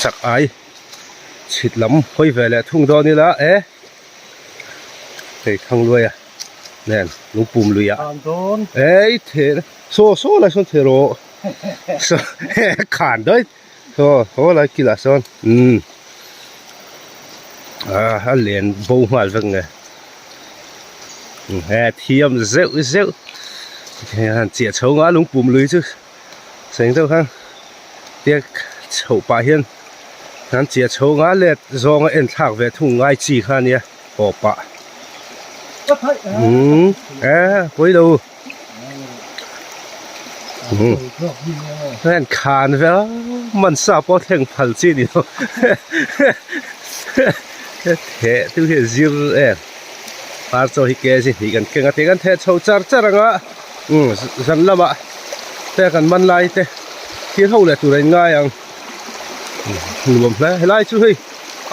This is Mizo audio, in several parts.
Chak ai chhit lam hawi ve leh thung dawn ila e hei Thangluaia nen lungpum luiah ei the saw saw lai sawn the rawh saw khan daih saw saw lai kilah sawn umm ah a len bo nghal vek nge he thiam zeuh zeuh han chiah chho nga lungpum lui chu. Seng deuh khan tiang chhoh pah hian an chiah chho nga let zawnga en thlak ve thung ngai chi kha ania haw pah umm e pawi lo umm heng khan ve a man sa pawh thleng phal chi ni lo he tu hi a zir em par chaw hi kg hnih kan keng a tiang an theh chho char char ang a. Umm zan lamah te kan man lai te thil ho leh tur a inngai ang nuam hle helai chu hei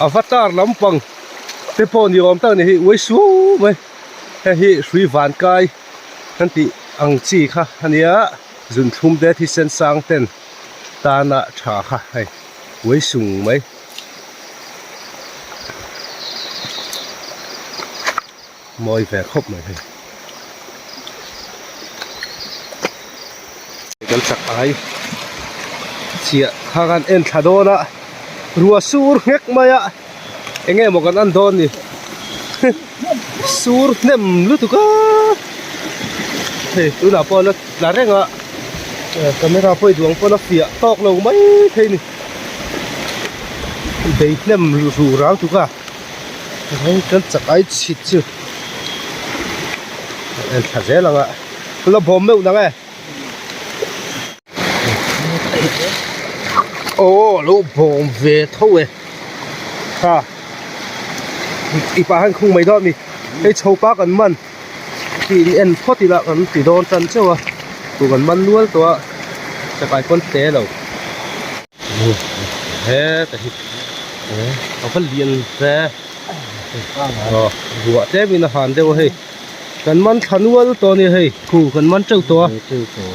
avatar lampang te pawh ni awm tak a ni hi uai suau mai hei hi hrui van kai kan tih ang chi kha a nia zun thlum te thisen sang ten tana tha kha hei uai sung mai. Mawi ve khawp mai hei. Kan chak ai chiah kha kan en thla dawn a rua sur nghek mai a eng nge maw kan en dawn ni sur hnem lutuk a hei tunah pawh la tla reng a camera pawh i duang pawn a fiah tawk lo mai thei ni bei hnem ruh rang tuk a. Hei kan chak ai chhit chu a en thla zel ang a la bawm meuh nang e aw lo bawm ve tho e ha i pah han khung mai dawn a ni hei chho pa kan man tih in en phawt ila kan ti dawn tan chauh a tun kan man nual tawh a chakai pawn te lo. Heta hi a va lian ve aw ruah tlem in a han deuh a hei kan man thla nual tawh a nia hei khu kan man teuh tawh a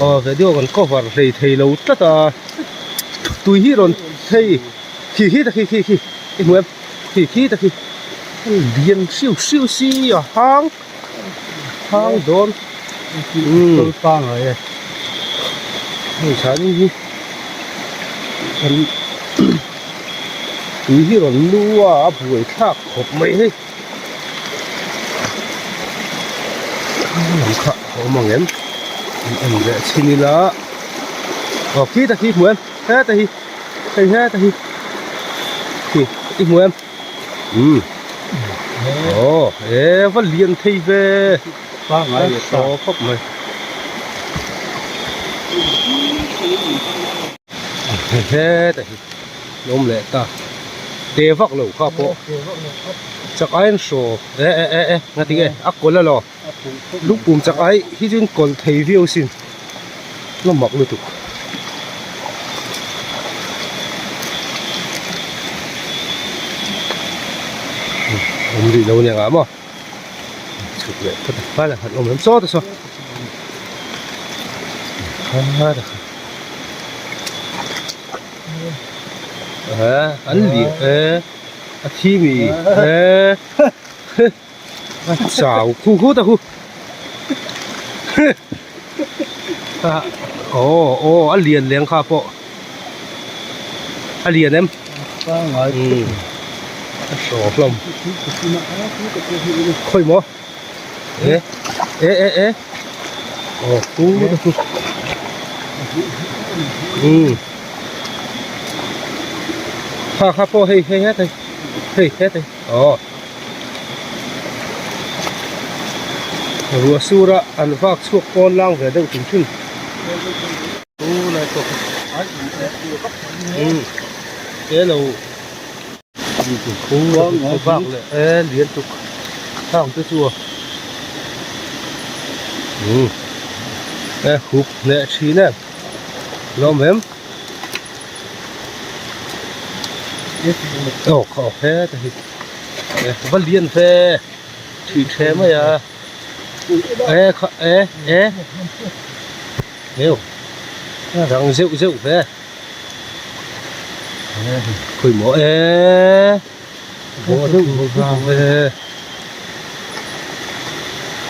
aw video kan cover hlei thei lo tlat a tui hi rawn hei khi khi ta khi khi khi i hmu em khi khi ta khi lian hriu hriu si a hang hang dawn umm hei chhani hi kan tui hi rawn lu a a buai thlak khawp mai hei lam kha a awm ang em an en leh chhin ila aw khi ta khi hmu em heta hi hei heta hi khi i hmu em umm aw e va lian thei ve. Pangai leh ta khawp mai. Heta hi lawm leh ta te vak lo kha pawh chak ai an hraw e e e e nga tinge a kawl alo lungpum chak ai hi chu in kawl thei viau sin la mak lutuk. Awm rih lo nia ngah maw. Chhuk leh phawt a hmai lah han awm em saw ta saw a an li e a thi mi e a chau khu khu ta khu a aw aw a lian leng kha pawh a lian em. A hraw hlawm khawi maw e e e e aw pu ta chu umm kha kha pawh hei hei het hei hei het hei aw ruah sura an vak chhuak pawn lang ve deuh tum thin u lai pawh kha umm te lo. Bak leh e lian tuk khang te chu a umm e hup hneh thin em lawm em aw kha aw heta hi e va lian ve thih the mai a e kha e e heu a rang zeuh zeuh ve. Khawi maw e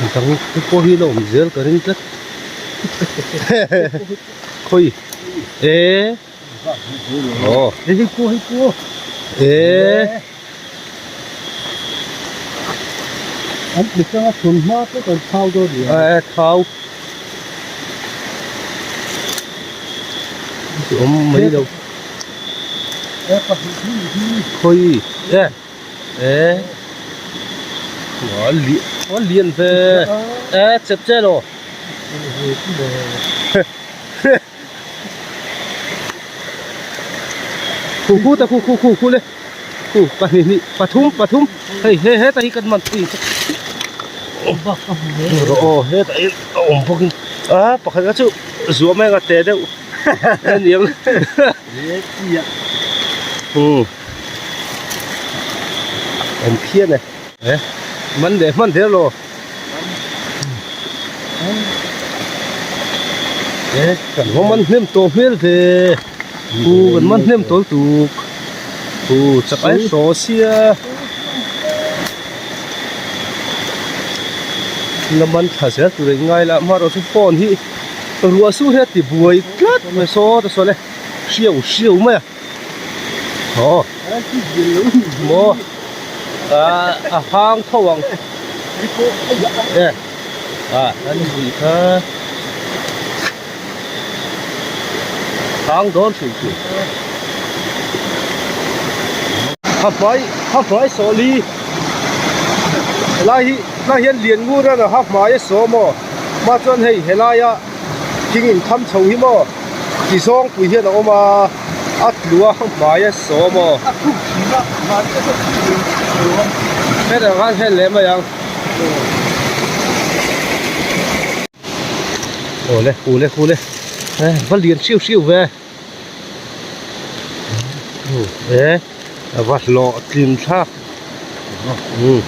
e dang te pawh hi la awm zel ka ring tlat khawi e aw e e thau awm mai lo. Khawi e e a lian ve e chep che lo khu khu ta khu khu khu khu le khu pahnih hnih pathum pathum hei he heta hi kan man pui rawh aw heta hi a awm bawk in a pakhat kha chu zuah mai anga te deuh. Aniang. Hmm. Awm phian e. E. Man leh hman der lo. E, kan va man hnem tawh hmel ve. Hu, kan man hnem tawh lutuk. Hu, chak ai hraw sia. La man tha zel tur in ngai la, amaherawhchu chu phone hi ruah su hi a ti buai tlat mai saw ta sawn e hriau hriau mai a aw maw ah a hang tho ang e ah an zui kha hang dawn hrim hrim ha hmai ha hmai sawhli helai hi helai hian lian ngur a ha hmai a saw maw hma chuan hei helaia thing in tham chho hi maw ti zawng pui hian a awm a a tlu a hmai a saw maw hetah khan hel leh mai ang. Awle kule kule e va lian hriau hriau ve e a va hlawh tlin thlak um.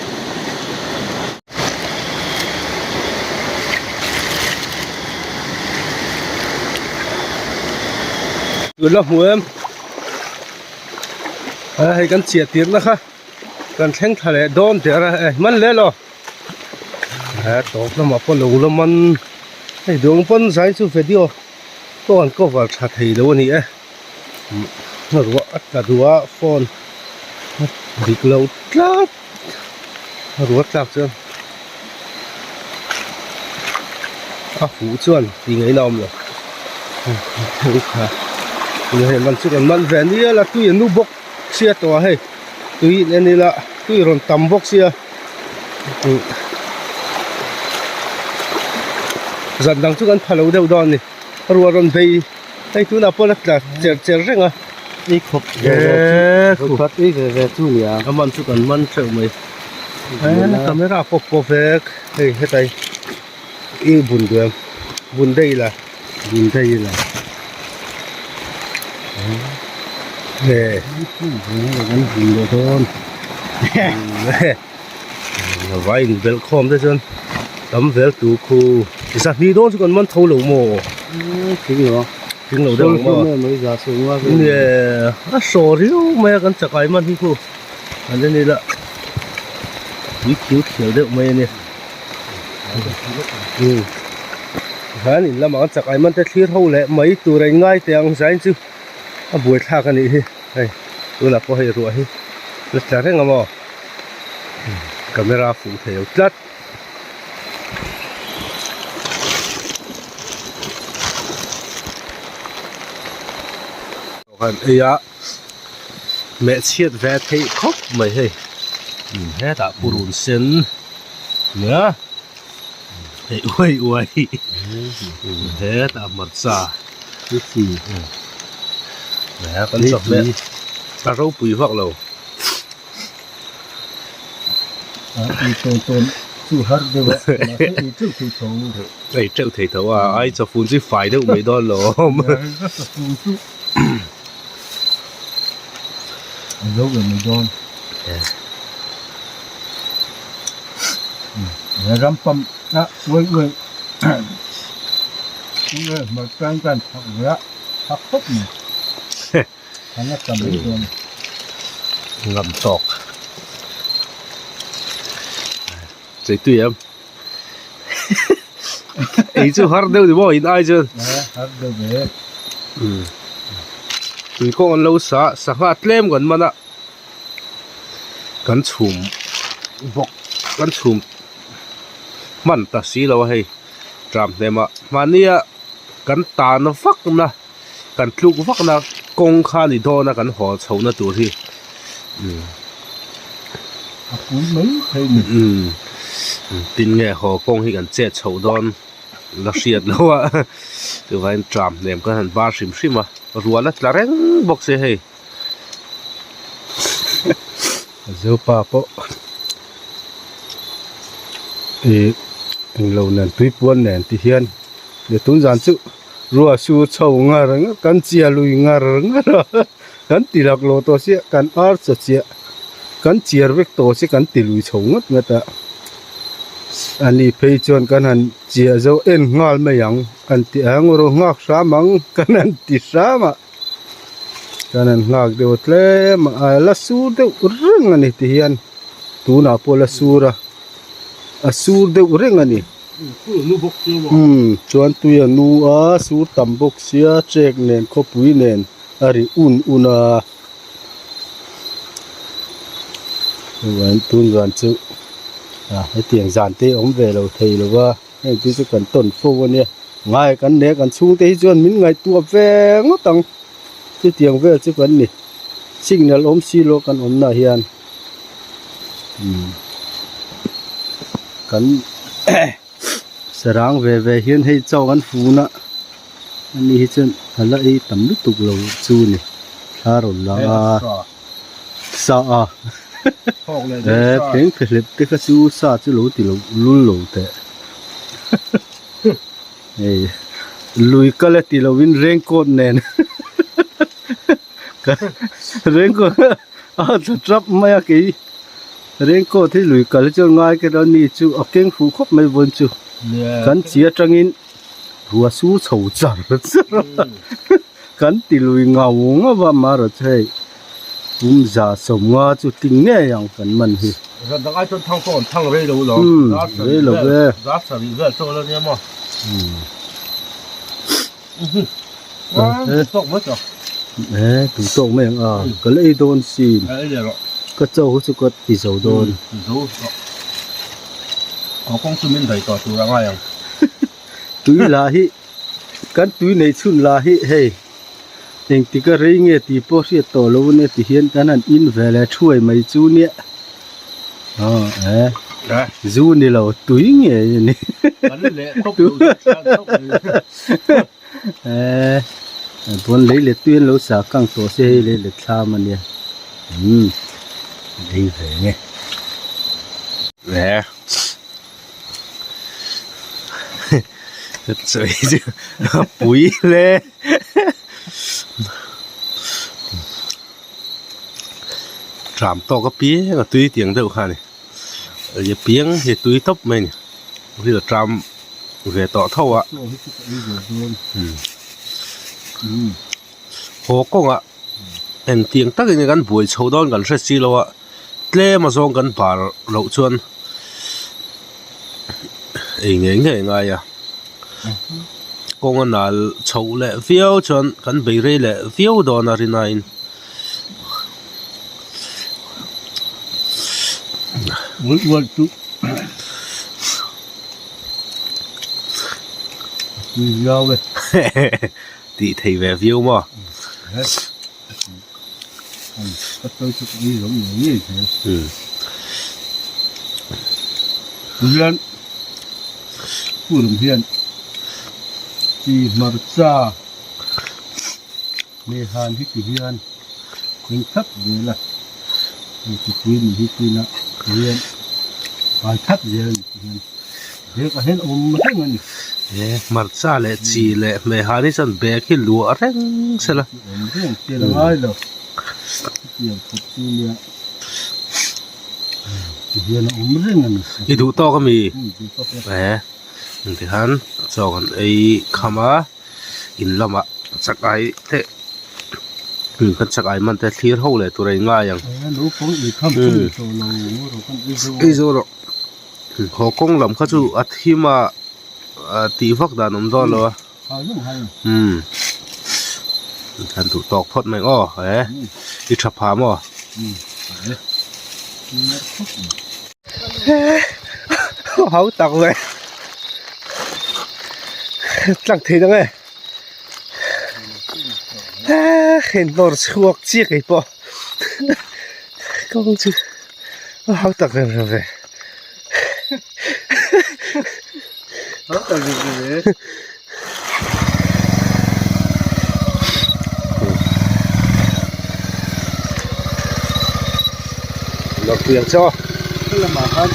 Tun la hmu em a hei kan chiah tirna kha kan thleng thla leh dawn der a e man leh lo. He tawp lamah pawh lo la man hei duang pawn zai chu video pawh an cover tha thei lo a ni e ruah a tla duh a phone a dik lo tlat a ruah tlak chuan a huh chuan tih ngaihna a awm lo hei man chu kan man ve nia la tui a nu bawk sia tawh a hei tui in en ila tui rawn tam bawk sia. Zan dang chu kan pha lo deuh dawn a ni ruah rawn bei hei tunah pawh la tla cher cher reng a ei khawp ve ve chu khat ei ve ve chu nia a man chu kan man theuh mai camera pawh pawh vek hei hetai i bun duh em bun daih ila bun daih ila he kan bun leh dawn vai in belh khawm te chuan tam vel tur khu zahnih dawn chu kan man tho lo maw thing lo thing lo deuh maw nge a hraw riau mai a kan chakai man hi khu an en ila tui khil khel deuh mai a ni hian in lamah an chakai man te thlir ho leh mai tur a in ngai teh ang zain chu a buaithlak a nih hi. Hei tunah pawh hei ruah hi la tla reng a maw camera fuh thei lo tlat. Kan ei a meh chhiat ve theih khawp mai hei hetah purun sen nia hei uai uai hetah hmarcha. Kan chawhmeh a ropui vak lo. Ei teuh thei tho a, ai chawfun chu fai deuh mai dawn lo awm. An la tam mai dawn. Ngam tawk. Chei tui em. Ei chu har deuh ni maw in ai chuan. Har deuh ve. Tui kawng an lo sa sangha tlem kan man a. Kan chhum bawk kan chhum hman ta si lo a hei tram hnem ah mahnia kan tan vak na kan tluk vak na kawng kha ni dawn a kan haw chho na tur hi umm a pui mai thei ni umm tin nge haw kawng hi kan chet chho dawn la hriat lo a chuvangin tram hnem kan han bar hrim hrim a rual a tla reng bawk se hei. Zopa pawh ih englo nen tuipuan nen ti hian leh tun zan chu rua su chho ngar ngar kan chia lui ngar ngar a kan ti lak lo tawh chiah kan ar chaw chiah kan chiar vek tawh che kan ti lui chho ngawt ngawt a ani phei chuan kan han chiah zo en nghal mai ang an ti ang rawh nghak hram ang kan han ti hram a. Chuan an nghak deuh a tlem a la sur deuh reng a ni ti hian tunah pawh la sur a a sur deuh reng a ni umm chuan tui a nu a sur tam bawk sia trek nen khawpui nen a ri un un a chuan tun zan chu ah hetiang zan te awm ve lo thei lo va heng te chu kan tawn fo a nia. Ngai kan nek an chhungte hi chuan min ngaihtuah ve ngawt ang chutiang vel chu kan ni signal awm si lo kan awm na hian umm kan sarang ve ve hian hei chaw an fun a ani hi chuan a la ei tam lutuk lo chu a ni thla rawn la a sa a eh pheng phehlep te kha chu sa chu lo ti lo lul lo teh. Hei lui kal a ti lovin raincoat nen raincoat a tla tap mai a kei raincoat hi lui kal chuan ngai ka rawh ni chu a keng fuh khawp mai vawn chu kan chi atangin rua su chho char char a kan ti lui ngau ngau a marawh chu hei. Pum za sawmnga chu tling ngei ang kan man hi. Zan dang ai chuan thang pawh an thang rei lo lo. Umm rei lo ve. Zar sarih vel chaw la nia maw. Umm. Tawk mai tawh. Eh tu tawk mai ang a ka la ei dawn sin. Ei leh rawh. Ka chaw hi chu ka ti zo dawn. Ti zo tawh. Haw kawng chu min daih tawh tur a ngai ang. Tui lah hi kan tui nei chhun lah hi hei. Engtik a rei nge tih pawh hriat tawh lo ania ti hian kan han in ve leh thuai mai chu nia aw eh zu ni lo tui nge a ni eh pawn lei let tui an lo sa kang tawh se hei lei let thlam ania umm ei ve nge eh chawi chu a pui hle. Tram tawk a piang a tui tiang deuh kha a ni a piang hi tui tawp mai a ni hei a tram ve tawh tho a haw kawngah engtiang takin nge kan buai chho dawn kan hre si lo a tlem a zawng kan bar loh chuan ei ngei ngei a ngai a. Kawng a nal chhoh leh viau chuan kan bei rei leh viau dawn a rinain tih thei ve viau maw. Hian purun hian chi hmarcha leh han hi ti hian eng thap zel a hei ti pui ni hi tuna hian fai thap zel a ni ti hian. Bag ah hian awm reng a ni. E hmarcha leh chi leh hmeiha ni chuan bag hi luah reng sela. Awm reng tel a ngai lo. Hetiang khawp chu nia ti hian a awm reng a ni. I duh tawk a mi? E tikhan chaw kan ei kham a in lamah chakai te. Kan chak ai man te thlir ho leh tur a inngai ang. Ei zo rawh. Haw kawng lam kha chu a thim a tih vak dan awm dawn lo a. Umm han duh tawk phawt mai aw he i tha pha maw. Hau tak ve tlang thei dang e. Heng hnawr chhuak chiah kei pawh kawng chu a hau tak rem rem ve. Hau tak rem rem ve. Lawr pui ang che aw. Khalamah khan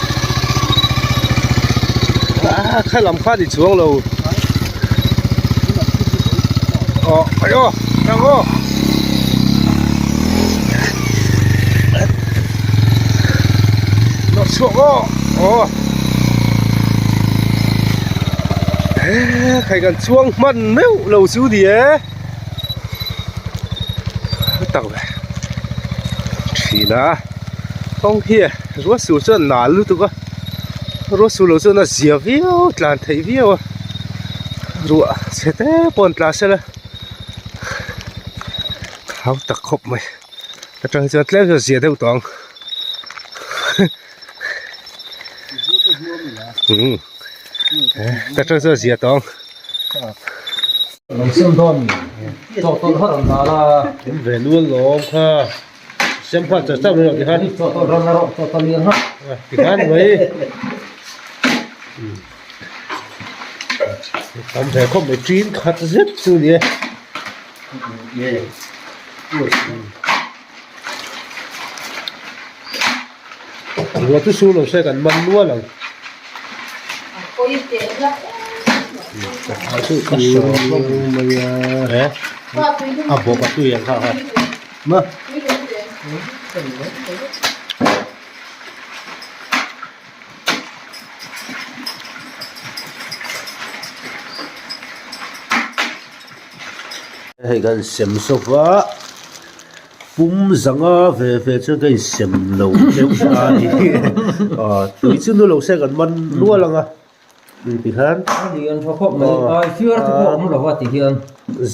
Ah khalam khan i chuang lo. Aw ayo tang aw. Lawr chhuak aw. Aw. Khai kan chuang hman meuh lo chu ni e. Tak ve. Thin a. Kawng hi ruah sur chuan nal lutuk a ruah sur loh chuan a zia viau tlan theih viau a ruah chhe te pawh an tla sela hau tak khawp mai atang hi chuan tlem chuan zia deuh tawh ang umm atang chuan zia tawh ang. Ve nual lawm kha. Sem kha char char mai tikhan tikhan mai tam ve khawp mai tin khat zet chu ni e ruah chu sur lo se kan man nual ang a bawk a tui ang kha kha. Ma. Hei kan sem sofa pum zanga ve ve chuan ka insem lo deuh a ni tui chu nu lo se kan man nual ang a. Ti hian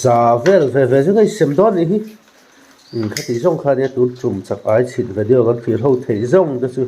za vel ve ve chu ka insem dawn anih hi khati zawng kha ania tun tum chak ai chhit video kan thlir ho theih zawng te chu.